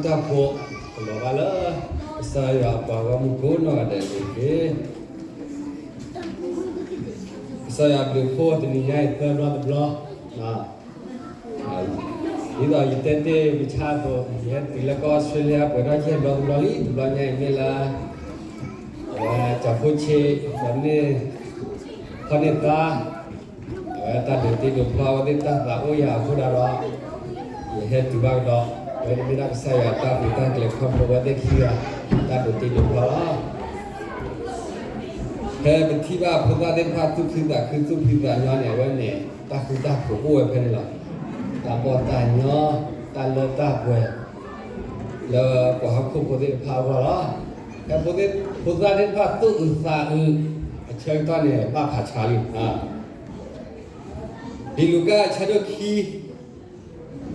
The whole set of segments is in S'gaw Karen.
တၢ်ဖိ ကလီၤဘၣ်လၢ ကစၢ်ယွၤအပှၤဂီၢ်မုၢ်ကိးနီၢ်ဂၤဒဲးန့ၣ်တက့ၢ်. ကစၢ်ယွၤဘျုးဖှိၣ်တနံၤညါအံၤသၢဘျီတဘျီ, ဒ်သိးယတဲတ့ၢ်ကဆါအသိး ယဟဲတုၤလၢကီၢ်အီးစထြ့လယါ ပှဲၤထီၣ်ယဲၢ်ဘျီတဘျီလံ. တဘျီညါအံၤမ့ၢ်လၢ အဝဲကၠီၤဖိဆ့ ဒီးန့ၢ် ခီန့ၢ်သါ အဝဲတၢ်ဒိးတ့ဒိးဖျီအဝဲသ့ၣ်တၢ်သးအိၣ်ယၤအဃိဒၣ်ဒီး ယဟဲတုၤဘၣ်ကဒီး, အဝဲန့ၣ်မ့ၢ်ဒၣ်ကစၢ်ယွၤတၢ်ဃူတၢ်ကျဲၤခီဖျိအဝဲသ့ၣ်ခံဂၤ တၢ်ဒိးတ့ဒိးဖျီလီၤ. ဖဲပထံၣ်ဘၣ်ဖိသၣ်သ့ၣ်တဖၣ်သူၣ်ဖှံသးခုသူၣ်ဖှံသးညီန့ၣ် အဝဲန့ၣ် တၢ်ဃူတၢ်ဖိးအိၣ်ဝဲဖဲန့ၣ်လီၤ. တၢ်ဘီၣ်တၢ်ညီ တၢ်လၢတၢ်ပှဲၤ လၢပှၤဟီၣ်ခိၣ်ဖိသ့ၣ်တဖၣ်အဂီၢ်လီၤ. ဖဲဖိသၣ်သ့ၣ်တဖၣ်သူၣ်အုးသးအုး အဆၢကတီၢ်န့ၣ် ဘၣ်ဖးဆါလံ. လံာ်လူၤကၣ်အဆၢဒိၣ်ခံ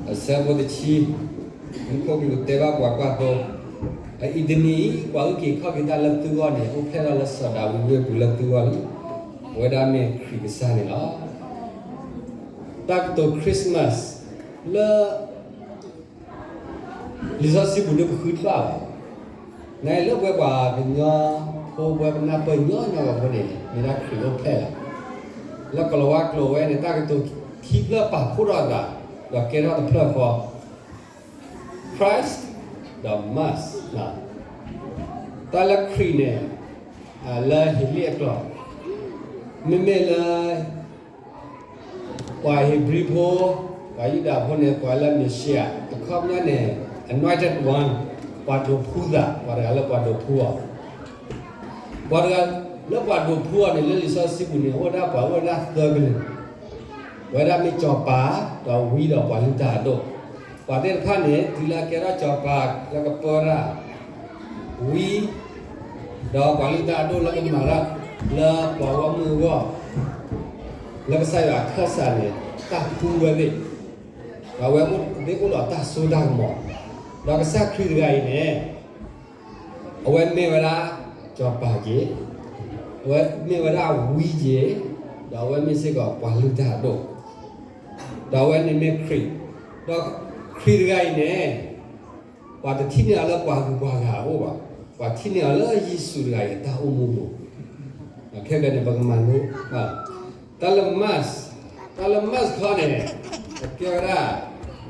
အဆၢဖိတဆံ, မူခိၣ်ကလူးတဲဘၣ်ပှၤကွၢ်သိ, အအံၤတနံၤအံၤ ပှၤအုၣ်က့ၤခီၣ်က့ၤတၢ်လၢသုဂီၢ်န့ၣ် အိၣ်ဖျဲၣ်ထီၣ်လၢစီၤဒၤဝံးဝ့ၢ်ပူၤလၢသုဂီၢ်လံ. အဝဲဒၣ်မ့ၢ်ခရံာ်ကစၢ်န့ၣ်လီၤ. တၢ်ကတိၤ Christmas လၢ လံာ်စီဆှံပူၤဒ်ပဃုတဘၣ်ဘၣ်. နလၢပှဲၤပှၤကညီဖိပှဲၤပနၢ်ပၢၢ်ညီညီကဖိန့ၣ် မ့ၢ်ဒၣ်ခရံာ်အိၣ်ဖျဲၣ်လီၤ. လၢကလီၤဝါကျိာ်ဝဲန့ၣ် တၢ်ကတိၤခံဖျၢၣ်ပာ်ဖှိၣ်ထီၣ်အသး ဒီးကဲထီၣ်တဖျၢၣ်ဃီ Christ ဒီး Mass တၢ်လၢခရံာ်န့ၣ် လၢဟ့းလ့ၣ်အကျိာ်, မ့မ့ၢ်လၢ ပှၤဧ့ၤဘြံၤဖိ, ပှၤယူဒၤဖိန့ၣ် ကိးလၢ Messiah, အခီပညီန့ၣ် anointed one, ပှၤဒိးဖှူသး, ပှၤတဂၤလၢပှၤဒိးဖှူအီၤ, ပှၤတဂၤလၢပှၤဒိးဖှူအီၤန့ၣ် လၢလံာ်စီဆှံပူၤန့ၣ် အိၣ်ဒၣ်ပှၤအိၣ်ဝဲဒၣ်သၢကလုာ်, ပဝဲဒၣ်မ့ၢ်စီၤပၤ, ဒီးဝံဒီးပှၤလုၢ်တၢ်အဒိၣ်, ပှၤသ့ၣ်တဖၣ်န့ၣ် တုၤလၢအကဲထီၣ်စီၤပၤလၢကပၢတၢ်, ဝံ ဒီးပှၤလုၢ်တၢ်အဒိၣ်လၢကမၤတၢ်လၢပှၤဂီၢ်မုၢ်အဂီၢ်, လၢကစၢ်ယွၤအခၢၣ်စးန့ၣ် တၢ်ဖှူဝဲသ့ၣ်, ဒီးအဝဲသ့ၣ်အိၣ်ဒီးတၢ်စိတၢ်ကမီၤ, ဒီးကစၢ်ခရံာ်တဂၤအံၤန့ၣ် အဝဲမ့ၢ်ဝဲဒၣ် စီၤပၤက့ၤ, အဝဲမ့ၢ်ဝဲဒၣ်ဝံက့ၤ, ဒီးအဝဲမ့ၢ်စ့ၢ်ကီးပှၤလုၢ်တၢ်အဒိၣ်, ဒီးအဝဲန့ၣ်မ့ၢ်ခရံာ်, ဒီးခရံာ်တဂၤအံၤန့ၣ် ပှၤတထံၣ်န့ၢ်အီၤလၢပှၤဂုၤပှၤဂၤအအိၣ်ဘၣ်, ပှၤထံၣ်န့ၢ်အီၤလၢယ့ၣ်ၡူးတဂၤအံၤအတၢ်အိၣ်မူပူၤ, ခဲကနံၣ်န့ၣ် ပကမၤလိ တၢ်လၢ mass, တၢ်လၢ mass ခီန့ၣ် ကဲဝဲဒၣ်,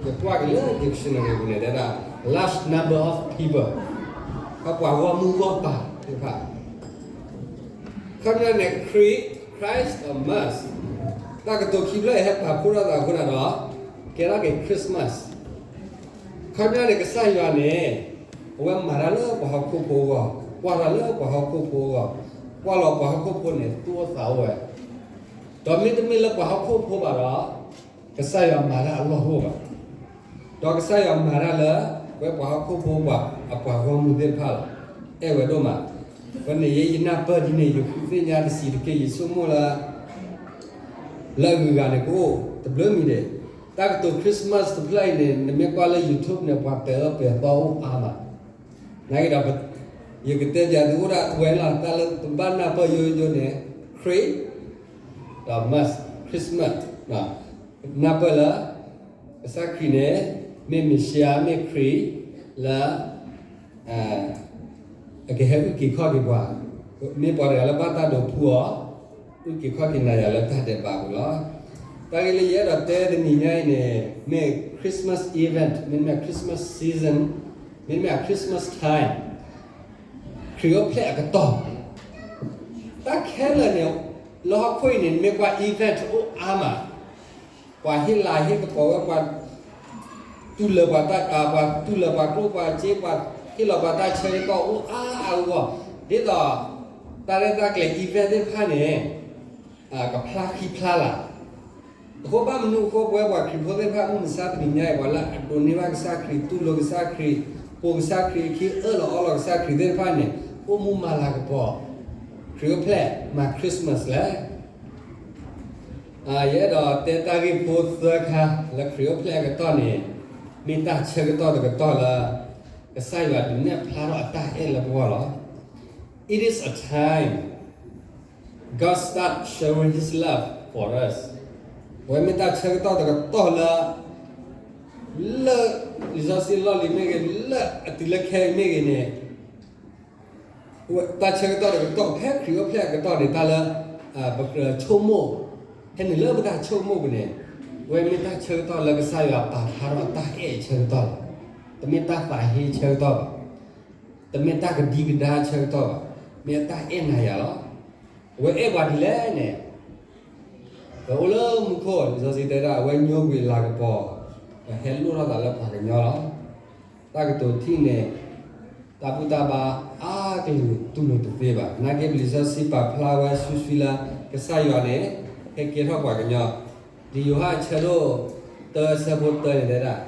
ယကွၢ်က့ၤလၢ dictionary ပူၤန့ၣ် တဲဒၣ် large number of people, ပှၤဂီၢ်မုၢ်ဂီၢ်ပၤသ့ၣ်တဖၣ်, ခီပညီန့ၣ် ခရံာ်, Christ or mass, တၢ်ကတိၤခံဖျၢၣ်အံၤဟဲပာ်ဖှိၣ်ထီၣ်သးအဃိဒၣ်ဒီး ကဲထီၣ်က့ၤ Christmas, ခီပညီန့ၣ် ကစၢ်ယွၤန့ၣ် အဝဲမၤတၢ်လၢပှၤဟီၣ်ခိၣ်ဖိအဂီၢ်, ကွၢ်တၢ်လၢပှၤဟီၣ်ခိၣ်ဖိအဂီၢ်, ကွၢ်လီၤပှၤဟီၣ်ခိၣ်ဖိန့ၣ် သူၣ်အိၣ်သးအိၣ်ဝဲ, ဒီးမ့တမ့ၢ်လၢပှၤဟီၣ်ခိၣ်ဖိဘၣ်ဒီး ကစၢ်ယွၤမၤတၢ်အလီၢ်တအိၣ်ဘၣ်, ဒီးကစၢ်ယွၤမၤတၢ်လၢ ပဝဲပှၤဟီၣ်ခိၣ်ဖိပှၤအပှၤဂီၢ်မုၢ်သ့ၣ်တဖၣ်လီၤ, အဲၣ်ဝဲဒိၣ်မး, ဖဲန့ၣ်ယဲယနၢ်ပၢၢ်ဒ်န့ၣ် ယဃုသ့ၣ်ညါတစံးတက့ၢ် ယဆိကမိၣ်လၢ လၢအဂုၤအဂၤန့ၣ် ကအိၣ်တဘျုးမံၤဒဲး, တၢ်ကတိၤ Christmas တဖျၢၣ်အံၤန့ၣ် နမ့ၢ်ကွၢ်လၢ YouTube န့ၣ် ပှၤပဲၤအၢပဲၤသီအိၣ်အါမး, နာ်က့ဒီး ယကတဲပၠးသုအိၣ်ဒၣ်ဝဲလီၤ တၢ်လၢပဘၣ်နၢ်ပၢၢ်ယိယိန့ၣ် ခရံာ် ဒီး mass, Christmas, နၢ်ပၢၢ်လၢ ကစၢ်ခရံာ်န့ၣ် မ့ၢ်မ့ၣ်ၡံအၤ မ့ၢ်ခရံာ်လၢ အကဟဲအုၣ်က့ၤခီၣ်က့ၤပှၤ, မ့ၢ်ပှၤတဂၤလၢဘၣ်တၢ်ဒိးဖှူအီၤ, အုၣ်က့ၤခီၣ်က့ၤနၤယၤလၢတၢ်ဒဲးဘးပူၤလီၤ. တၢ်ဂ့ၢ်လၢယအဲၣ်ဒိးတဲတနံၤညါအံၤန့ၣ် မ့ၢ် Christmas event, မ့တမ့ၢ် Christmas season, မ့တမ့ၢ် Christmas time, ခရံာ်အိၣ်ဖျဲၣ်အကတီၢ်, တၢ်ခဲလၢာ်န့ၣ် လၢဟီၣ်ခိၣ်အံၤန့ၣ် နမ့ၢ်ကွၢ် event အိၣ်အါမး, ပှၤဟ့ၣ်လၤဟ့ၣ်ကပီၤဝဲ ပှၤတူၢ်လၢာ်ပှၤတၢ်, ပှၤတူၢ်လၢာ်ပှၤကျိၣ်ပှၤစ့, ပှၤဟ့ၣ်လီၤပှၤတၢ်ဆၢကတီၢ်အိၣ်အါအါဂီၢ်ဂီၢ်, ဒ်သိး တၢ်ရဲၣ်တၢ်ကျဲၤ event သ့ၣ်တဖၣ်န့ၣ် ကဖျါဃံဖျါလၤ, အဃိဘၣ်မနုၤအဃိ ပဝဲပှၤခရံာ်ဖိသ့ၣ်တဖၣ် မုၢ်မဆါတနံၤညါအံၤ ပှၤလၢအဒိးန့ၢ်ဘၣ်ကစၢ်ခရံာ်, တူၢ်လိာ်ကစၢ်ခရံာ်, ပိာ်ကစၢ်ခရံာ်အခံ, အၢၣ်လီၤအီလီၤကစၢ်ခရံာ်သ့ၣ်တဖၣ်န့ၣ် အိၣ်မူမၤလၤကပီၤ, ခရံာ်အိၣ်ဖျဲၣ်မၤ Christmas လဲၣ်. ယအဲၣ်ဒိးတဲတၢ်ဂ့ၢ်ဖိသၢခါ လၢခရံာ်အိၣ်ဖျဲၣ်အကတီၢ်န့ၣ် မ့ၢ်တၢ်ဆၢကတီၢ်တကတီၢ်လၢ ကစၢ်ယွၤဒုးနဲၣ်ဖျါထီၣ်အတၢ်အဲၣ်လၢပဂီၢ်လီၤ. It is a time God start showing His love for us. အဝဲမ့ၢ်တၢ်ဆၢကတီၢ်တကတီၢ်လၢ လၢလံာ်စီဆှံလီၢ်လံၤမ့ၢ်ဂ့ၤ, လၢအတုၤလၢခဲအံၤမ့ၢ်ဂ့ၤန့ၣ်, တၢ်ဆၢကတီၢ်တကတီၢ် ဖဲခရံာ်အိၣ်ဖျဲၣ်အကတီၢ်န့ၣ် တၢ်လၢ ပကြၢးဆိကမိၣ်, ဖဲန့ၣ်လၢပတၢ်ဆိကမိၣ်ပူၤန့ၣ်, အဝဲမ့ၢ်တၢ်ဆၢကတီၢ်လၢကစၢ်ယွၤပာ်ဖျါထီၣ်အတၢ်အဲၣ်အဆၢကတီၢ်လီၤ. တမ့ၢ်တၢ်သးဟ့အဆၢကတီၢ်ဘၣ်, တမ့ၢ်တၢ်ကဒံကဒါအဆၢကတီၢ်ဘၣ်, မ့ၢ်အတၢ်အဲၣ်နၤယၤလီၤ. အဝဲအဲၣ်ပှၤဒ်လဲၣ်န့ၣ်, ပအိၣ်လၢမူခိၣ် လံာ်စီဆှံတဲဒၣ် အဝဲညိကွံာ်လၤကပီၤ, ဒီးဟဲလိၣ်ထီၣ်သးလၢပှၤကညီလီၤ. တၢ်ကတိၤထံၣ်န့ၣ်, တၢ်ဘူၣ်တၢ်ဘါအါကလုာ်တူၢ်လိာ်တသ့ဘၣ်. နာ်က့ ပလံာ်စီဆှံပာ်ဖျါဝဲဆူဆှံလၢ ကစၢ်ယွၤန့ၣ် ဟဲကဲထီၣ်ပှၤကညီ, ဒ်ယိၤဟၣ်အဆၢဒိၣ်တၢအဆၢဖိတၢန့ၣ်တဲဒၣ်,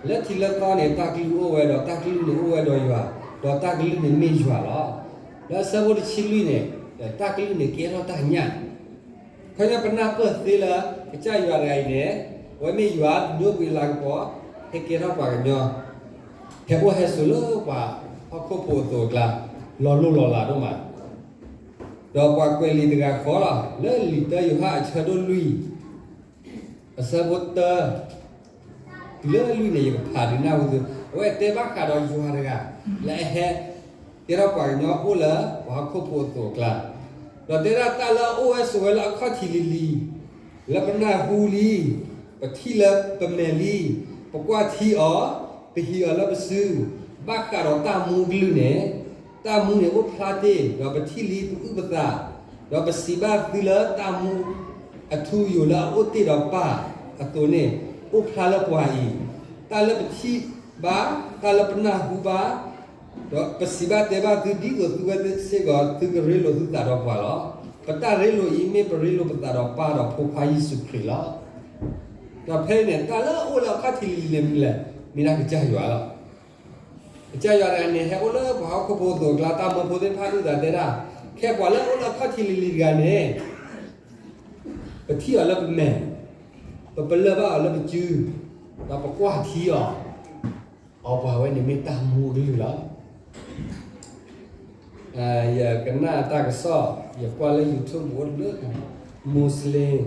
လၢထံးလၢသီန့ၣ် တၢ်ကလုၢ်အိၣ်ဝဲဒီး တၢ်ကလုၢ်န့ၣ်အိၣ်ဝဲဒီးယွၤ, ဒီးတၢ်ကလုၢ်န့ၣ်မ့ၢ်ယွၤလီၤ. လၢအဆၢဖိတဆံလွံၢ်န့ၣ်, တၢ်ကလုၢ်န့ၣ်ကဲထီၣ်တၢ်ညၣ် ခီပညီပနၢ်ပၢၢ်သ့လၢ ကစၢ်ယွၤတဂၤအံၤန့ၣ်, အဝဲမ့ၢ်ယွၤညိကွံာ်လၤကပီၤ, ဟဲကဲထီၣ်ပှၤကညီ, ဟဲအိၣ်ဟဲဆိးလၢပှၤဟီၣ်ခိၣ်ဖိအသိးအကျါ, လီၤလိၢ်လီၤလးဒိၣ်မး, ဒီးပှၤကွဲးလံာ်တဂၤဃီလီၤ. လၢလံာ်တၢယိၤဟၣ်အဆၢဒိၣ်လွံၢ် အဆၢဖိတၢ တုၤလၢလွံၢ်န့ၣ် ယကဖးဒုးနၢ်ဟူသု, အဝဲတဲဘၣ်ဃးဒီးယွၤတဂၤ လၢအဟဲ ကဲထီၣ်ပှၤကညီအိၣ်လၢပှၤဟီၣ်ခိၣ်ဖိအသိးအကျါ, ဒီးတဲဒၣ်တၢ်လၢအအိၣ်ဝဲဆိးဝဲလၢအခီၣ်ထံးလံၤလံၤ, လၢပနၢ်ဟူလံ, ပထံၣ်လၢပမဲာ်လံ, ပကွၢ်ထံအီၤ, ပဟံးအီၤလၢပစု, ဘၣ်ဃးဒီးတၢ်မူအကလုၢ်န့ၣ်, တၢ်မူန့ၣ်အိၣ်ဖျါတ့ၢ်, ဒီးပထံၣ်လံပအုၣ်ပသး, ဒီးပစံးဘၣ်သုလၢတၢ်မူ အထူအယိာ်လၢအအိၣ်တ့ၢ်ဒီးပၢ်အသိးန့ၣ်, အိၣ်ဖျါလၢပှၤအံၤ, တၢ်လၢပထံၣ်ဘၣ်, တၢ်လၢပနၢ်ဟူဘၣ်, ဒီးပစံးဘၣ်တဲဘၣ်သုဒ်သိးသုဝဲစ့ၢ်ကီး သုကရ့လိာ်သုသးဒီးပှၤလီၤ. ပတၢ်ရ့လိာ်အံၤမ့ၢ်ပရ့လိာ်ပသးဒီးပၢ်ဒီးဖိခွါယ့ၣ်ၡူးခရံာ်လီၤ. ဒီးဖဲအံၤန့ၣ် တၢ်လၢအအိၣ်လၢအခီၣ်ထံးလံၤလံၤန့ၣ်မနုၤလဲၣ်, မ့ၢ်ဒၣ်ကစၢ်ယွၤလီၤ. ကစၢ်ယွၤတဂၤန့ၣ် ဟဲအိၣ်လၢပှၤဟီၣ်ခိၣ်ဖိအသိးအကျါ, တၢ်မၢဖိသ့ၣ်တဖၣ်အုၣ်သးတဲဒၣ်, ခဲပှၤလၢအအိၣ်လၢအခီၣ်ထံးလံၤလံၤတဂၤန့ၣ်, ပထံၣ်အီၤလၢပမဲာ်, ပပလၢၢ်ဘၣ်အီၤလၢပစု, ဒီးပကွၢ်ထံအီၤ, အပှၤဝဲန့ၣ်မ့ၢ်တၢ်မူအကလုၢ်လီၤ. ယကနၣ်တၢ်ကစီၣ်, ယကွၢ်လၢ YouTube အိၣ်တဘျုး, Muslim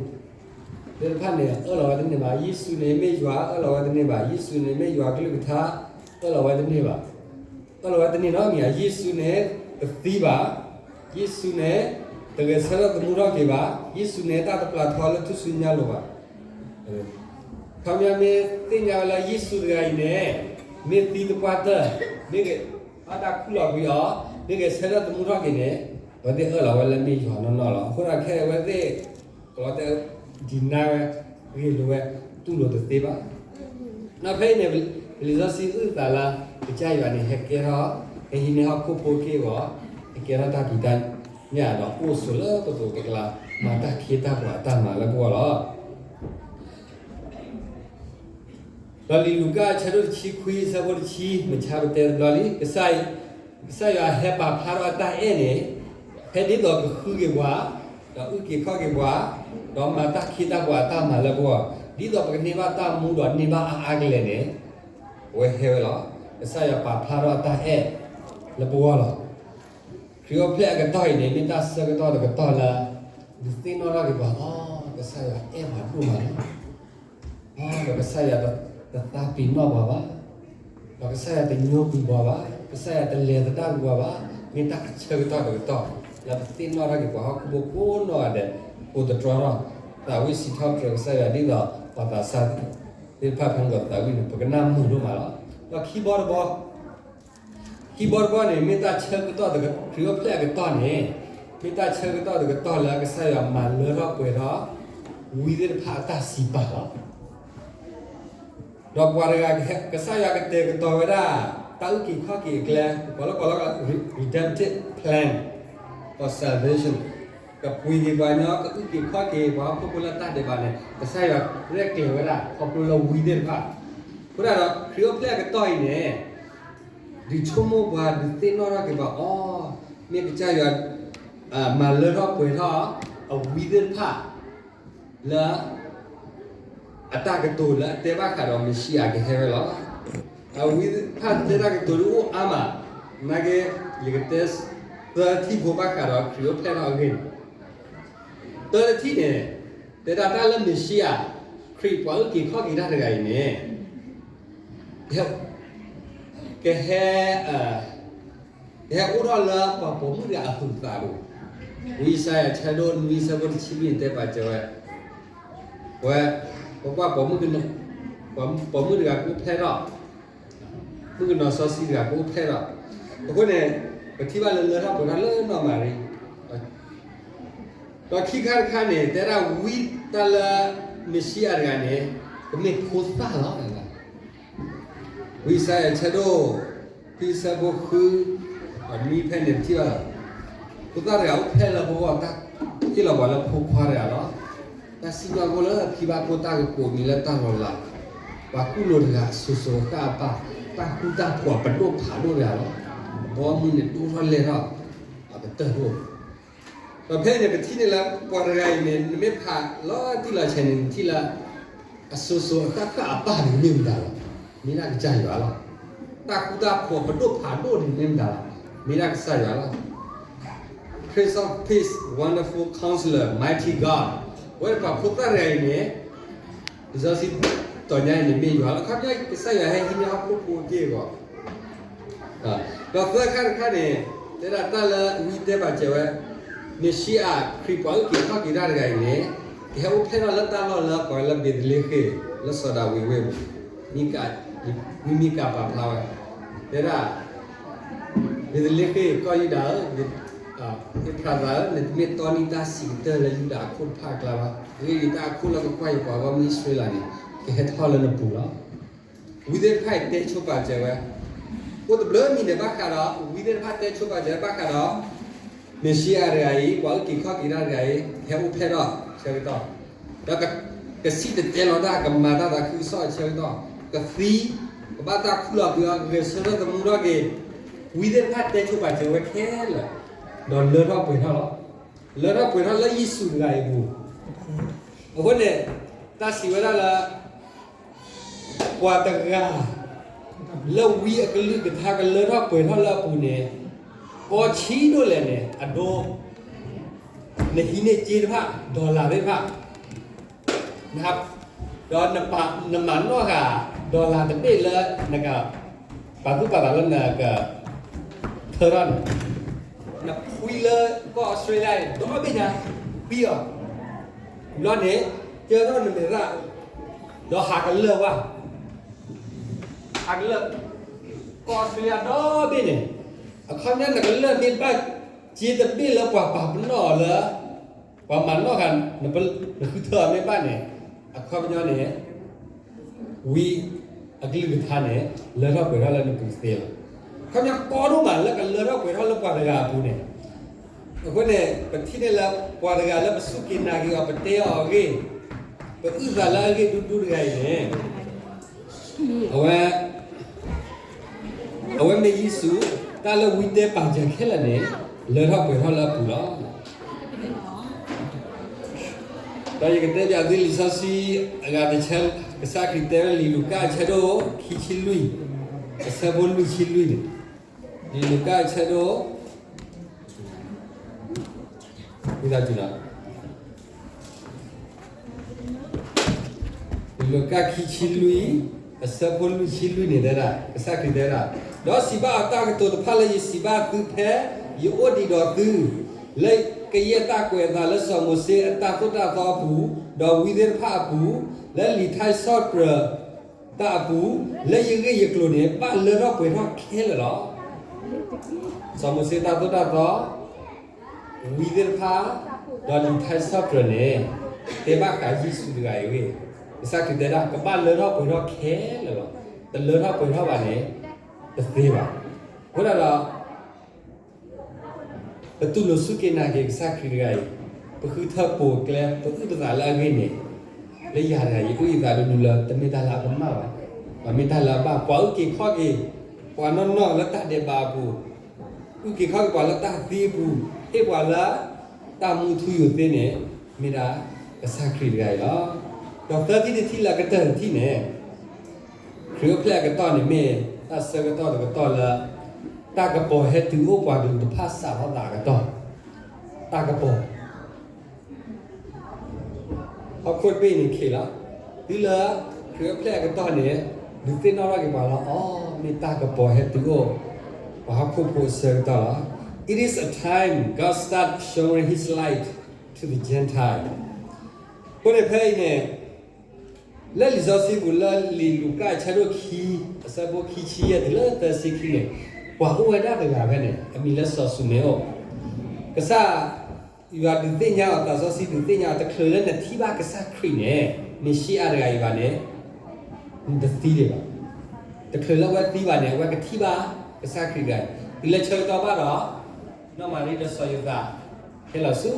သ့ၣ်တဖၣ်န့ၣ် အၢၣ်လီၤဝဲတန့ၢ်ဘၣ်, ယ့ၣ်ၡူးန့ၣ်မ့ၢ်ယွၤ အၢၣ်လီၤဝဲတန့ၢ်ဘၣ်, ယ့ၣ်ၡူးန့ၣ်မ့ၢ်ယွၤကလုၢ်ကထါ အၢၣ်လီၤဝဲတန့ၢ်ဘၣ်, အၢၣ်လီၤဝဲတန့ၢ်နီတမံၤ, ယ့ၣ်ၡူးန့ၣ်တသံဘၣ်, ယ့ၣ်ၡူးန့ၣ် တဂဲၤဆၢထၢၣ်သမူထီၣ်က့ၤဘၣ်, ယ့ၣ်ၡူးန့ၣ်တၢ်တပျၢ်ထီလၢထူၣ်စုညါလိၤဘၣ်. ခီပညီမ့ၢ်သ့ၣ်ညါဝဲလၢယ့ၣ်ၡူးတဂၤအံၤန့ၣ် မ့ၢ်သံသပှၢ်တၢၢ်, မ့ၢ်ဂ့ၤ, ဘၣ်တၢ်ခူၣ်လီၤကွံာ်အီၤ, မ့ၢ်ဂဲၤဆၢထၢၣ်သမူထီၣ်က့ၤန့ၣ်, အဝဲသ့ၣ်အၢၣ်လီၤဝဲလၢမ့ၢ်ယွၤနီၢ်နီၢ်လီၤ. အဃိဒီးခဲအံၤအဝဲသ့ၣ် ကလီတဲ deny ဝဲ, ဂ့ၢ်လိာ်ဝဲ, တူၢ်လိာ်တသ့ဘၣ်. ဒီးဖဲအံၤန့ၣ် ပလံာ်စီဆှံအုၣ်သးလၢ ကစၢ်ယွၤန့ၣ် ဟဲကဲထီၣ်, ဟဲဟံးန့ၢ်ဟီၣ်ခိၣ်ဖိက့ၢ်ဂီၤ, ဟဲကဲထီၣ်တၢ်ဖံးတၢ်ညၣ်ဒီးအိၣ်ဆိးလၢပသိးတကျါ, မၤတၢ်ခ့တၢ်ပှၤအတၢ်မၤလၢပဂီၢ်လီၤ. ဒီးလံာ်လူၤကၣ်အဆၢဒိၣ်တဆံခွံအဆၢဖိတဆံ မုၢ်ဆါပတဲတဘျီလံ, ကစၢ်ယွၤဟဲပာ်ဖျါထီၣ်အတၢ်အဲၣ်န့ၣ်, ဖဲဒ်သိးကဃုက့ၤပှၤ, ဒီးအုၣ်က့ၤခီၣ်က့ၤပှၤ, ဒီးမၤတၢ်ခ့တၢ်ပှၤအတၢ်မၤလၢပဂီၢ်, ဒ်သိးပကန့ၢ်ဘၣ်တၢ်မူဒီးန့ၢ်ဘၣ်အါအါကလဲာ်န့ၣ်, အဝဲဟဲဝဲလီၤ. ကစၢ်ယွၤပာ်ဖျါထီၣ်အတၢ်အဲၣ်လၢပဂီၢ်လီၤ. ခရံာ်အိၣ်ဖျဲၣ်အကတီၢ်အံၤန့ၣ် မ့ၢ်တၢ်ဆၢကတီၢ်တကတီၢ်လၢ ဒုးသ့ၣ်နီၣ်ထီၣ်က့ၤပှၤလီၤ. ကစၢ်ယွၤအဲၣ်ပှၤဒိၣ်မးလီၤ. ဒီးကစၢ်ယွၤတသးပ့ၤနီၣ်ပှၤဘၣ်, ဒီးကစၢ်ယွၤတညိကွံာ်ပှၤဘၣ်, ကစၢ်ယွၤတလဲၤသဒၣ်ကွံာ်ပှၤဘၣ်, မ့ၢ်တၢ်ဆၢကတီၢ်တကတီၢ် လၢပသ့ၣ်နီၣ်ထီၣ်က့ၤပှၤဟီၣ်ခိၣ်ဖိကိးနီၢ်ဂၤဒဲး, ပိာ်တတြီထီၣ်, သးဝံၣ်စံးထီၣ်ပတြၢၤကစၢ်ယွၤဒ်သိး ပှၤသးစၢ်သ့ၣ်တဖၣ်ဖဲန့ၣ်ဒီးသးဝံၣ်န့ၣ် ပကနၣ်မုာ်ဒိၣ်မးလီၤ. ဒီးခံဘီတဘီ ခံဘီတဘီန့ၣ် မ့ၢ်တၢ်ဆၢကတီၢ်တက ခရံာ်အိၣ်ဖျဲၣ်အကတီၢ်န့ၣ်, မ့ၢ်တၢ်ဆၢကတီၢ်တကတီၢ်လၢကစၢ်ယွၤမၤလၢထီၣ်ပှဲၤထီၣ် ဝံသ့ၣ်တဖၣ်အတၢ်စံးပာ်လီၤ. ဒီးပှၤတဂၤ ကစၢ်ယွၤကတဲာ်ကတီၤဝဲဒၣ် တၢ်အုၣ်က့ၤခီၣ်က့ၤအကျဲ, ပှၤလၢပှၤလၢ redemptive plan for salvation, ကပှ့ၤက့ၤပှၤကညီ ကအုၣ်က့ၤခီၣ်က့ၤပှၤဟီၣ်ခိၣ်ဖိလၢတၢ်ဒဲးဘးန့ၣ် ကစၢ်ယွၤရဲၣ်ကျဲၤဝဲဒၣ် ခီဖျိလၢဝံသ့ၣ်တဖၣ်, အဃိဒၣ်ဒီး ခရံာ်အိၣ်ဖျဲၣ်အကတီၢ်အံၤန့ၣ် ဒုးဆိကမိၣ်ပှၤ ဒုးသ့ၣ်နီၣ်ထီၣ်က့ၤပှၤအီၤ, မ့ၢ်ကစၢ်ယွၤ မၤလၢထီၣ်ပှဲၤထီၣ် အဝံသ့ၣ်တဖၣ် လၢ အတၢ်ကတိၤလၢအတဲဘၣ်ဃးဒီးမ့ၣ်ၡံအၤကဟဲဝဲလီၤ. အဝံသ့ၣ်တဖၣ်တဲတၢ်ကတိၤဒ်အိၣ်အါမး, နာ်က့ ယကတဲသၢထံၣ်ဖိဘၣ်ဃးဒီးခရံာ်အိၣ်ဖျဲၣ်ထီၣ်အဂ့ၢ်န့ၣ်, တၢတထံၣ်န့ၣ် တဲဒၣ်တၢ်လၢမ့ၣ်ၡံအၤ ခရံာ်ပှၤအုၣ်က့ၤခီၣ်က့ၤတၢ်တဂၤအံၤန့ၣ် ကဟဲ ကဟဲ ကဟဲအိၣ်ထီၣ်လၢပှၤပိာ်မုၣ်တဂၤအဟုးအသးပူၤ. ဝံယၡါယၤဆၢဒိၣ်နွံဆၢဖိတဆံလွံၢ်န့ၣ်တဲပာ်စၢၤဝဲ, ဝဲ ပပှၢ်ပိာ်မုၣ်က ပိာ်မုၣ်တဂၤကအိၣ်ဖျဲၣ်ထီၣ်, မုၣ်ကနီၤစီဆှံတဂၤကအိၣ်ဖျဲၣ်ထီၣ်. အဃိန့ၣ် ပထံၣ်ဘၣ်လၢလၢထီၣ်ပှဲၤထီၣ်လၢနီၢ်မၤရံ, ဒီးခံခါတခါန့ၣ် တဲဒၣ်ဝံတၢ်လၢ မ့ၣ်ၡံအၤတဂၤန့ၣ် ကမ့ၢ်ဖိသၣ်လီၤ. ဝံယၡါယၤဆၢဒိၣ် ဖဲဆၢဖိဃု အနွံဖဲန့ၣ်ပထံၣ်ဘၣ်လီၤ. ဖိသၣ်တဂၤအိၣ်ဖျဲၣ်လၢပဂီၢ် တၢ်ဟ့ၣ်လီၤပှၤလၢဖိခွါတဂၤလီၤ. တၢ်စံၣ်ညီၣ်ဖိလၢခံဘၣ်ကိၢ်တၢ်ကကိးမံၤလၢတၢ်လီၤလး, ပှၤကူၣ်လိာ်တဂၤအစိၤစိၤအဃၣ်အပၢ်, တၢ်ဃူတၢ်ဖိးအပဒိၣ်ဖးဒိၣ်တဂၤလီၤ. အဘီအမုၢ်န့ၣ်ဒိၣ်ထီၣ်လဲၢ်ထီၣ် အကတၢၢ်ဒိၣ် ဒီးဖဲအံၤန့ၣ် ပထံၣ်န့ၢ်လၢပှၤတဂၤအံၤန့ၣ် နမ့ၢ်ဖးလီၤတံၢ်လီၤဆဲးန့ၣ် နထံၣ်လၢ အစိၤစိၤအဃၣ်ဃၣ်အပၢ်န့ၣ်မ့ၢ်မတၤလဲၣ်, မ့ၢ်ဒၣ်ကစၢ်ယွၤလီၤ. တၢ်ဃူတၢ်ဖိးပဒိၣ်ဖးဒိၣ်န့ၣ်မ့ၢ်မတၤလဲၣ်, မ့ၢ်ဒၣ်ကစၢ်ယွၤလီၤ. Prince of Peace, Wonderful Counselor, Mighty God, အဝဲပှၤဖိသၣ်တဂၤအံၤန့ၣ် လံာ်စီဆှံတီၤညါအံၤန့ၣ်မ့ၢ်ယွၤလီၤ. အခီပညီကစၢ်ယွၤဟဲဟံးန့ၢ်ဟီၣ်ခိၣ်ဖိအက့ၢ်အဂီၤ ဒီးသၢခါတခါန့ၣ် တဲဒၣ်တၢ်လၢဝံတဲပာ်စၢၤဝဲ, မ့ၣ်ၡံအၤ ခရံာ်ပှၤအုၣ်က့ၤခီၣ်က့ၤတၢ်တဂၤအံၤန့ၣ် ကဟဲအိၣ်ဖျဲၣ်ထီၣ်လၢတၢ်လီၢ်လၢကိးဝဲလၢဘ့းသလ့ဃ့ၣ် လၢစီၤဒၤဝံးဝ့ၢ်ပူၤ, ဝံမံကၤပာ်ဖျါဝဲ, တဲဒၣ် ဘ့းသလ့ဃ့ၣ် ကီၢ်ယူဒၤဧၢ, အ့ဖရးသးဧၢ, နတမ့ၢ်တီနံၣ်တၢ်စံးကတၢၢ်လၢယူဒၤအခိၣ်တဖၣ်အကျါဘၣ်. အဂ့ၢ်ဒ်အံၤ, တၢ်အခိၣ်လၢကကွၢ်က့ၤပှၤဂီၢ်မုၢ်အံၣ်စရ့လးန့ၣ် ကဟဲထီၣ်လၢနပူၤလီၤ. ဝံသ့ၣ်တဖၣ်အံၤတဲဆိပာ်စၢၤဝဲ, အိၣ်တဘျုးမံၤဒဲးဘၣ်ဃးဒီး ဝံသ့ၣ်တဖၣ်တဲဆိပာ်စၢၤဘၣ်ဃးဒီး မ့ၣ်ၡံအၤတဂၤအံၤ ပှၤအုၣ်က့ၤခီၣ်က့ၤတၢ်တဂၤအံၤ ကဟဲအိၣ်ဖျဲၣ်ထီၣ်အဆၢကတီၢ်, ဒီးကစံၣ်တဲၤတဲလီၤတၢ် ကမၤတၢ်သးခုကစီၣ်အဆၢကတီၢ်, ကသံ, ကဘၣ်တၢ်ခူၣ်လီၤကွံာ်အီၤ, ကဂဲၤဆၢထၢၣ်သမူထီၣ်က့ၤ, ဝံသ့ၣ်တဖၣ်တဲဆိပာ်စၢၤဝဲခဲလၢာ်, ဒီးလၢထီၣ်ပှဲၤထီၣ်လီၤ. လၢထီၣ်ပှဲၤထီၣ်လၢယ့ၣ်ၡူးတဂၤအံၤအပူၤ, အဃိန့ၣ် တၢ်စံးဝဲဒၣ်လၢ ပှၤတဂၤ လၢဝံအကလုၢ်ကထါကလၢထီၣ်ပှဲၤထီၣ်လၢအပူၤန့ၣ်, ကီၢ်ဆံးဒိၣ်လဲၣ်န့ၣ် အဒိ နဟံးန့ၢ်စ့တဖၣ် dollar သ့ၣ်တဖၣ်, ဒီးနမၤနီၣ်ဃာ် dollar တဘ့ၣ်လၢနက ပာ်သူၣ်ပာ်သးလၢနက ထၢထီၣ်န့ၣ်, နဖှံလၢကီၢ်အီစထြ့လယါန့ၣ် ဒီဘ့ၣ်ညါ ဖှံအီၤ, ဘျီန့ၣ် ကၢထီၣ်နမဲာ်သၣ် ဒီးဟးကလၢာ်ဝဲ, ဟးကလၢာ် ကီၢ်အီစထြ့လယါဒီဘ့ၣ်န့ၣ်, အခီပညီနကလၢာ်မ့ၢ်ဘၣ်စ့တဘ့ၣ်လၢပှၤပာ်ပနီၣ်အီၤလၢ ပှၤမၤနီၣ်ဃာ် နဃုထၢအီၤမ့ၢ်ဘၣ်န့ၣ်, အခီပညီန့ၣ် ဝံအကလုၢ်ကထါန့ၣ် လၢထီၣ်ပှဲၤထီၣ်လၢနပူၤသ့လီၤ. အခီပညီကီဒိၣ်မးလၢကလၢထီၣ်ပှဲၤထီၣ်လၢပှၤတဂၤအပူၤန့ၣ်, အဃိန့ၣ် ပထံၣ်န့ၢ်လၢပှၤတဂၤလၢပစူၢ်က့ၤနာ်က့ၤအီၤ ပတဲအီၤအဂ့ၢ်, ပအုၣ်သးလၢအဂ့ၢ်ဒူဒူတဂၤအံၤန့ၣ်, အဝဲ အဝဲမ့ၢ်ယ့ၣ်ၡူး, တၢ်လၢဝံတဲပာ်စၢၤခဲလၢာ်န့ၣ် လၢထီၣ်ပှဲၤထီၣ်လၢအပူၤလီၤ. ဒီးယကတဲပၠးသုလံာ်စီဆှံအဂၤတဆၢ, ကစၢ်ခရံာ်တဲဝဲလံာ်လူၤကၣ်အဆၢဒိၣ် ခံဆံလွံၢ်, အဆၢဖိလွံၢ်ဆံလွံၢ်န့ၣ်, လံာ်လူၤကၣ်အဆၢဒိၣ် ဝံသးစူၤလီၤ. လံာ်လူၤကၣ်ခံဆံလွံၢ်, အဆၢဖိလွံၢ်ဆံလွံၢ်န့ၣ်တဲဒၣ်, ကစၢ်ခရံာ်တဲဒၣ်, ဒီးစံးဘၣ်အတၢ်ကတိၤတဖၣ်လၢယစံးဘၣ်သုဖဲယအိၣ်ဒံးဒီးသု, လၢကယဲၢ်တၢ်ကွဲးအသးလၢစီၤမိၤၡ့အတၢ်သိၣ်တၢ်သီအပူၤ, ဒီးဝံသ့ၣ်တဖၣ်အပူၤ, လၢလံာ်ထါစံးထီၣ်ပတြၢၤ တၢ်အပူၤ, လၢယဂ့ၢ်ယကျိၤန့ၣ် ဘၣ်လၢထီၣ်ပှဲၤထီၣ်ခဲလၢာ်လီၤ. စီၤမိၤၡ့တၢ်သိၣ်တၢ်သီ, ဝံသ့ၣ်တဖၣ်, ဒီးလံာ်ထါစံးထီၣ်ပတြၢၤန့ၣ်, တဲဘၣ်ဃးယ့ၣ်ၡူးတဂၤအံၤဝဲ, ကစၢ်ခရံာ်တဲဒၣ် ကဘၣ်လၢထီၣ်ပှဲၤထီၣ်ခဲလၢာ်လီၤ. တလၢထီၣ်ပှဲၤထီၣ်ဘၣ်န့ၣ် တသ့ဘၣ်. အဃိဒၣ်ဒီး ပတူၢ်လိာ်စူၢ်က့ၤနာ်က့ၤကစၢ်ခရံာ်တဂၤအံၤ, ပဃုထၢပိာ်ကျဲ ပအုၣ်ပသးလၢအဂ့ၢ်န့ၣ်, လၢယၤတဂၤအံၤ ယအုၣ်ယသးဒိၣ်ဒိၣ်လၢ တမ့ၢ်တၢ်လၢအကမၣ်ဘၣ်, မ့ၢ်တၢ်လၢအဘၣ်, ပှၤအုၣ်က့ၤခီၣ်က့ၤ ပှၤနီၢ်နီၢ်လၢတၢ်ဒဲးဘးအပူၤ, အုၣ်က့ၤခီၣ်က့ၤပှၤလၢတၢ်သံအပူၤ, ဟ့ၣ်ပှၤလၢတၢ်မူထူယိာ်သ့န့ၣ်, မ့ၢ်ဒၣ်ကစၢ်ခရံာ်တဂၤအံၤလီၤ. ဒီးသၢထံၣ်တထံၣ်လၢအကတၢၢ်တထံၣ်န့ၣ် ခရံာ်အိၣ်ဖျဲၣ်အကတီၢ်န့ၣ်မ့ၢ် တၢ်ဆၢကတီၢ်တကတီၢ်လၢ တၢ်ကပီၤဟဲတုၤအိၣ်ပှၤကလုာ်တဖၣ်စးထီၣ်သးအကတီၢ်, တၢ်ကပီၤ, ဟီၣ်ခိၣ်တဘ့ၣ်န့ၣ်ခံးလီၤ. တုၤလၢခရံာ်အိၣ်ဖျဲၣ်အကတီၢ်န့ၣ် ဒုးသ့ၣ်နီၣ်ထီၣ်က့ၤပှၤလီၤ. အိ မ့ၢ်တၢ်ကပီၤဟဲတုၤအိၣ်ပှၤဟီၣ်ခိၣ်ဖိအဆၢကတီၢ်လီၤ. It is a time God start showing His light to the Gentile. အဃိန့ၣ်ဖဲအံၤန့ၣ် လၢလံာ်စီဆှံပူၤလၢလံာ်လူၤကၣ်အဆၢဒိၣ်ခံ အဆၢဖိခံဆံယဲၢ်တုၤလၢသၢဆံခံန့ၣ် ပှၤအိၣ်ဝဲဒၣ်တဂၤဖဲန့ၣ် အမံၤလၢစီၤၡမူၤအ့လ်. ကစၢ်ယွၤဒုးသ့ၣ်ညါအီၤ သးစီဆှံဒုးသ့ၣ်ညါအီၤ တချုးလၢနထံၣ်ဘၣ်ကစၢ်ခရံာ်န့ၣ် မ့ၣ်ၡံအၤတဂၤအံၤဘၣ်န့ၣ် နတသံဒံးဘၣ်. တချုးလၢအဝဲသံဘၣ်န့ၣ် အဝဲကထံၣ်ဘၣ်ကစၢ်ခရံာ်တဂၤအံၤ တုၤလၢဆၢကတီၢ်ဘၣ်ဒီး နီၢ်မၤရံဒီးစီၤယိၤသး ဟဲလီၤဆူ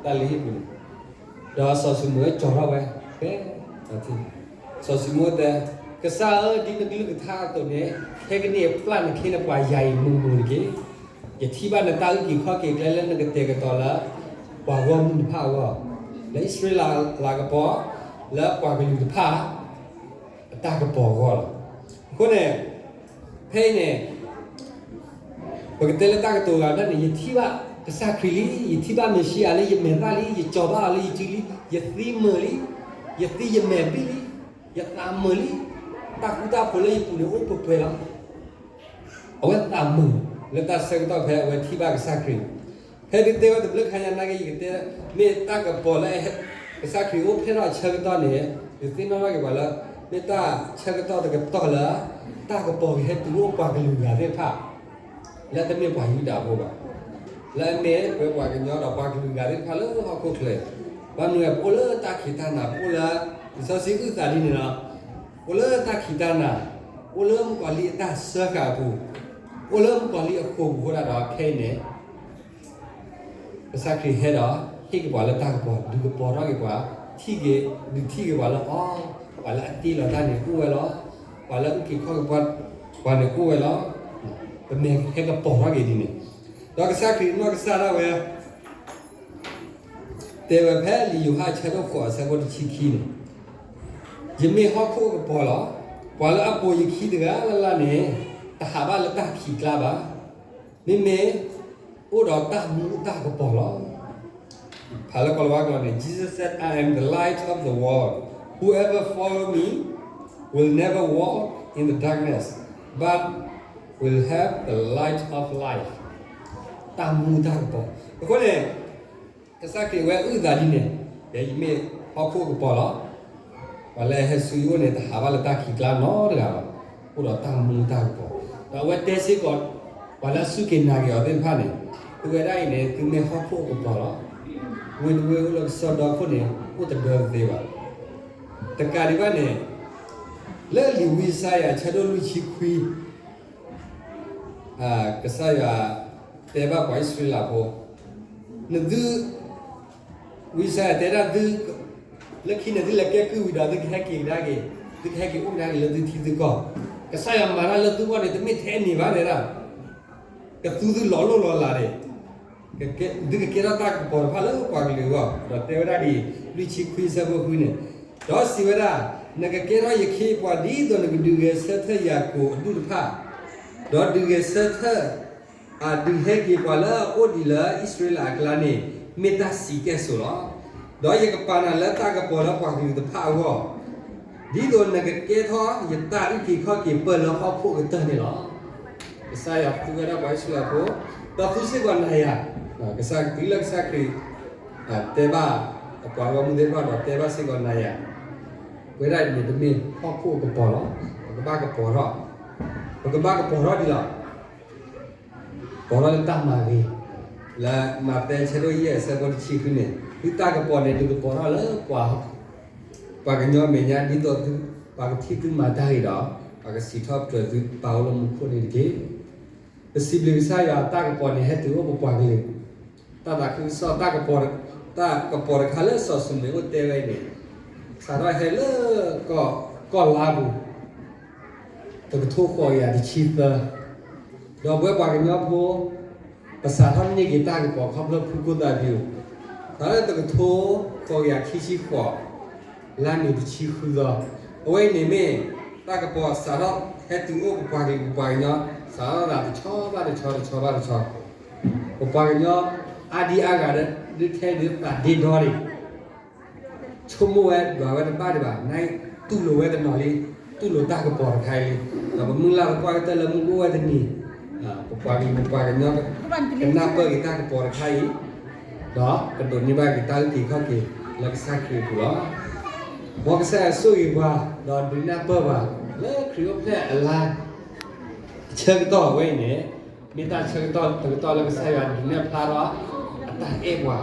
တၢ်လ့ၤဟ့ၣ်ပူၤန့ၣ် ဒီးစီၤၡမူၤအ့လ်ကၠီၤထီၣ်ဝဲ ဖဲ စီၤၡမူၤအ့လ်တဲ ကစၢ်ဧၢ, ဒ်နကလုၢ်ကထါအသိးန့ၣ် ခဲကနံၣ်အံၤပျၢ်နခ့နပှၤယၤအံၤမုာ်မုာ်တက့ၢ်. ယထံၣ်ဘၣ်နတၢ်အုၣ်က့ၤခီၣ်က့ၤကျဲလၢနကတဲာ်ကတီၤလၢ ပှၤဂီၢ်မုၢ်တဖၣ်အဂီၢ်, လၢအံၣ်စရ့လးလၤကပီၤ, လၢပှၤကလုာ်တဖၣ် အတၢ်ကပီၤအဂီၢ်လီၤ. အဃိန့ၣ် ဖဲအံၤန့ၣ် ပကတဲလၢတၢ်ကတိၤဂၤဒၣ်န့ၣ် ယထံၣ်ဘၣ်ကစၢ်ခရံာ်လံ, ယထံၣ်ဘၣ်မ့ၣ်ၡံအၤလၢယမဲာ်သၣ်လံ, ယကၠီၤဘၣ်အီၤလၢယစုလံ, ယသံမုာ်လံ, ယသံယမဲာ်ဘံၣ်လံ, ယသးမုာ်လံ, တၢ်ဃူတၢ်ဖိးလၢယပူၤန့ၣ်အိၣ်ပှဲၤပှဲၤလီၤ. အဝဲသးမုာ်လၢတၢ်ဆၢကတီၢ်ဖဲအဝဲထံၣ်ဘၣ်ကစၢ်ခရံာ်, ဖဲဒုးတဲဝဲတဘျုးခါညါနာ်က့ ယကတဲ မ့ၢ်တၢ်ကပီၤလၢ ကစၢ်ခရံာ်အိၣ်ဖျဲၣ်ထီၣ်အဆၢကတီၢ်န့ၣ် ဒုးသ့ၣ်နီၣ်ထီၣ်က့ၤပှၤလၢ မ့ၢ်တၢ်ဆၢကတီၢ်တကတီၢ်လၢ တၢ်ကပီၤကဟဲတုၤအိၣ်ပှၤကလုာ်ဂၤသ့ၣ်တဖၣ် လၢတမ့ၢ်ပှၤယူဒၤဖိဘၣ်, လၢအမ့ၢ်ပဝဲပှၤကညီဒီးပှၤကလုာ်ဂၤသ့ၣ်တဖၣ်လၢဟီၣ်ခိၣ်ချၢ, ဘၣ်မနုၤပအိၣ်လၢတၢ်ခံးတၢ်နၤ ပအိၣ်လၢ လံာ်စီဆှံအုၣ်သးဒ်န့ၣ်လီၤ. အိၣ်လၢတၢ်ခံးတၢ်နၤ, အိၣ်လၢမုၣ်ကီၤလံၢ်အတၢ်စၢဃာ်အပူၤ, အိၣ်လၢမုၣ်ကီၤလံၢ်အဃိာ်ပူၤအဃိဒၣ်ဒီးခဲအံၤန့ၣ် ကစၢ်ခရံာ်ဟဲဒီး ဟ့ၣ်က့ၤပှၤလၢတၢ်ကပီၤ, ဒုးကပီၤထီၣ်က့ၤပှၤ, ထံၣ်က့ၤ, ဒုးထံၣ်က့ၤပှၤလၢအီၤ, ပှၤလၢအတ့လီၤတၢ်န့ၣ်အိၣ်ဝဲလီၤ. ပှၤလၢအုၣ်က့ၤခီၣ်က့ၤပှၤ, ပှၤန့ၣ်အိၣ်ဝဲလီၤ. ပမ့ၢ်ဟဲကပီၤထီၣ်က့ၤဒ်န့ၣ်, ဒီးကစၢ်ခရံာ်နီၢ်ကစၢ်ဒၣ်ဝဲ တဲဝဲဖဲလံာ်ယိၤဟၣ်အဆၢဒိၣ်ဃိးအဆၢဖိတဆံခံန့ၣ်, ယမ့ၢ်ဟီၣ်ခိၣ်အကပီၤလီၤ. ပှၤလၢအပိာ်ယခံတဂၤလၢ်လၢ်န့ၣ် တဟးဘၣ်လၢတၢ်ခံးကျါဘၣ်. မ့မ့ၢ်အိၣ်ဒီးတၢ်မူအတၢ်ကပီၤလီၤ. ဖးလၢကီၢ်လၤဝါကျိာ်န့ၣ် Jesus said, I am the light of the world. Whoever follow me will never walk in the darkness, but will have the light of life. တၢ်မူတၢ်ကပီၤ. အဃိန့ၣ် ကစၢ်ခရံာ်ဝဲအုၣ်သးဒ်န့ၣ်, ယမ့ၢ်ဟီၣ်ခိၣ်အကပီၤလီၤ. ပှၤလၢအဟဲဆူယအိၣ်န့ၣ် တဟးဘၣ်လၢတၢ်ခံးကျါနီတဂၤဘၣ်, အိၣ်ဒီးတၢ်မူတၢ်ကပီၤ. ဒီးအဝဲတဲစ့ၢ်ကီး ပှၤလၢအစူၢ်က့ၤနာ်က့ၤအီၤသ့ၣ်တဖၣ်န့ၣ်, သုဝဲဒၣ်အံၤန့ၣ် သုမ့ၢ်ဟီၣ်ခိၣ်အကပီၤလီၤ. ဝ့ၢ်တဝ့ၢ်အိၣ်လၢကစီၣ်ဒီခိၣ်န့ၣ် အိၣ်တဒၢတသ့ဘၣ်. တကးဒံးဘၣ်န့ၣ် လၢလံာ်ဝံယၡါယၤအဆၢဒိၣ်လွံၢ်ဆံခွံ ကစၢ်ယွၤတဲဘၣ်ပှၤအံၣ်စရ့လးဖိ, နသု, ဝံယၡါယၤတဲဒၣ်သု, လၢခံန့ၣ်သုလဲၤကဲကုၢ်ဝံၤဒီး သုကဟဲက့ၤကဒါက့ၤ, သုကဟဲက့ၤအိၣ်ကဒါက့ၤလၢသုထံသုကီၢ်. ကစၢ်ယွၤမၤတၢ်လၢသုဂီၢ်န့ၣ် တမ့ၢ်ထဲအန့ၣ်ဘၣ်တဲဒၣ်, ကသူသုလီၤလိၢ်လီၤလးန့ၣ် သုကကဲထီၣ်တၢ်ကပီၤတဖၣ်လၢပှၤကလုာ်အဂီၢ်, ဒီးတဲဝဲဒၣ်ဒ်အံၤ, လွံၢ်ဆံခွံဆၢဖိဃုန့ၣ်, ဒီးစံးဝဲဒၣ်, နကကဲထီၣ်ယခ့ယပှၤဒ်သိးနကဒုးဂဲၤဆၢထၢၣ်ယၤကိာ်အဒူၣ်တဖၣ်, ဒီးဒုးဂဲၤဆၢထၢၣ်, အဒုးဟဲက့ၤပှၤလၢအအိၣ်ဒံးလၢအံၣ်စရ့လးအကျါန့ၣ် မ့ၢ်တၢ်စံးကဲၣ်ဆိးလီၤ. ဒီးယကပာ်နၤလၢတၢ်ကပီၤလၢပှၤကလုာ်တဖၣ်အဂီၢ်, ဒ်သိးနကကဲထီၣ်ယတၢ်အုၣ်က့ၤခီၣ်က့ၤပၢၢ်လၢဟီၣ်ခိၣ်အကတၢၢ်န့ၣ်လီၤ. ကစၢ်ယွၤသူဝဲဒၣ်ပှၤအံၣ်စရ့လးဖိ, ဒီးသူစ့ၢ်ကီးနၤယၤ, ကစၢ်တုၤလၢကစၢ်ခရံာ် တဲဘၣ်အပှၤဂီၢ်မုၢ်သ့ၣ်တဖၣ်ဒီးတဲဘၣ်စ့ၢ်ကီးနၤယၤ, ဝဲဒၣ်အံၤန့ၣ်တမ့ၢ်ဟီၣ်ခိၣ်အကပီၤလီၤ. ပကဘၣ်ကပီၤထီၣ်, ပကဘၣ်ကပီၤထီၣ်ဒ်လီၤ. ကပီၤထီၣ်လၢတၢ်မၤဂ့ၤ, လၢမးသဲအဆၢဒိၣ်ယဲၢ်အဆၢဖိတဆံဃုန့ၣ်, သုတၢ်ကပီၤန့ၣ် ဒုးကပီၤထီၣ်လၢ ပှၤကညီအမဲာ်ညါ ဒ်သိးပှၤကထံၣ်သုမၤတၢ်ဂ့ၤဒီး ပှၤကစံးထီၣ်ပတြၢၤသုပာ်အိၣ်လၢမူခိၣ်န့ၣ်တက့ၢ်. ပစံးဘျုးကစၢ်ယွၤတၢ်ကပီၤန့ၣ် ဟဲတုၤအိၣ်ပပှၤကလုာ်, တၢ်သးခုကစီၣ်, တၢ်ကပီၤတခါလၢစီၤၡမူၤအ့လ်အိၣ်တဲဝဲအံၤန့ၣ်, စးထီၣ်ဟဲလၢ ကီၢ်လါပူၤ တကထိဃိးကယၤတဆံသၢ, ဒီးပဝဲပှၤကညီဖိ ပစးထီၣ်န့ၢ်က့ၤတၢ်ကပီၤခီဖျိဖုကိၣ်သးပူၤ, စးထီၣ်တကထိဃိးကယၤခံဆံဃိး လါမ့ၤတဆံဃုသီ, အဝဲအံၤန့ၣ်မ့ၢ် တၢ်ကပီၤစးထီၣ်ဟဲတုၤအိၣ်ပပှၤကလုာ်ပပှၤကညီ, စးထီၣ်သးတဆီဘၣ်တဆီ တဆီဘၣ်တဆီ, ပပှၤကညီ အါဒံအါဂၤဒၣ် ဒုးထဲဒုးသးဒ့ဒီန့ၣ် ဆိကမိၣ်ဝဲဒွးဝဲတဘၣ်ဒံးဘၣ်, နတူၢ်လိာ်ဝဲတနီၤလံ. တူၢ်လိာ်တၢ်ကပီၤတခါအံၤလံ. ဒီးပမုၢ်လၢ်ပကွၢ်ကတၢၢ်လၢမုၢ်ကအိၣ်ဝဲတနံၤ, ပပှၤကလုာ်ပပှၤကညီ ကနၢ်ပၢၢ်က့ၤတၢ်ကပီၤတခါအံၤ, ဒီးကဒိးန့ၢ်ဘၣ်က့ၤတၢ်အုၣ်က့ၤခီၣ်က့ၤလၢကစၢ်ခရံာ်အပူၤလီၤ. မ်ကစၢ်ယွၤဆိၣ်ဂ့ၤပှၤ, ဒီးဒုးနၢ်ပၢၢ်ပှၤ လၢခရံာ်အိၣ်ဖျဲၣ်အလါ ဆၢကတီၢ်အဝဲအံၤန့ၣ်, မ့ၢ်တၢ်ဆၢကတီၢ်တကတီၢ်လၢကစၢ်ယွၤဒုးနဲၣ်ဖျါထီၣ်အတၢ်အဲၣ်ပှၤ,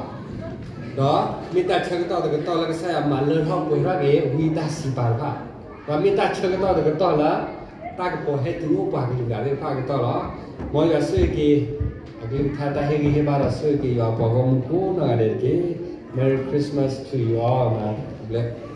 ဒီးမ့ၢ်တၢ်ဆၢကတီၢ်တကတီၢ်လၢကစၢ်ယွၤမၤလၢထီၣ်ပှဲၤထီၣ်က့ၤဝံတၢ်စံးပာ်တဖၣ်, ဒီးမ့ၢ်တၢ်ဆၢကတီၢ်တကတီၢ်လၢ တၢ်ကပီၤဟဲတုၤအိၣ်ပှၤကလုာ်ဂၤသ့ၣ်တဖၣ်အကတီၢ်လီၤ. မ်ယွၤဆိၣ်ဂ့ၤက့ၤ အကလုၢ်ကထါတၢ်ဟ့ၣ်ဂံၢ်ဟ့ၣ်ဘါဒီးဆိၣ်ဂ့ၤက့ၤယွၤအပှၤဂီၢ်မုၢ်ကိးနီၢ်ဂၤဒဲးတက့ၢ်. Merry Christmas to you all. God bless.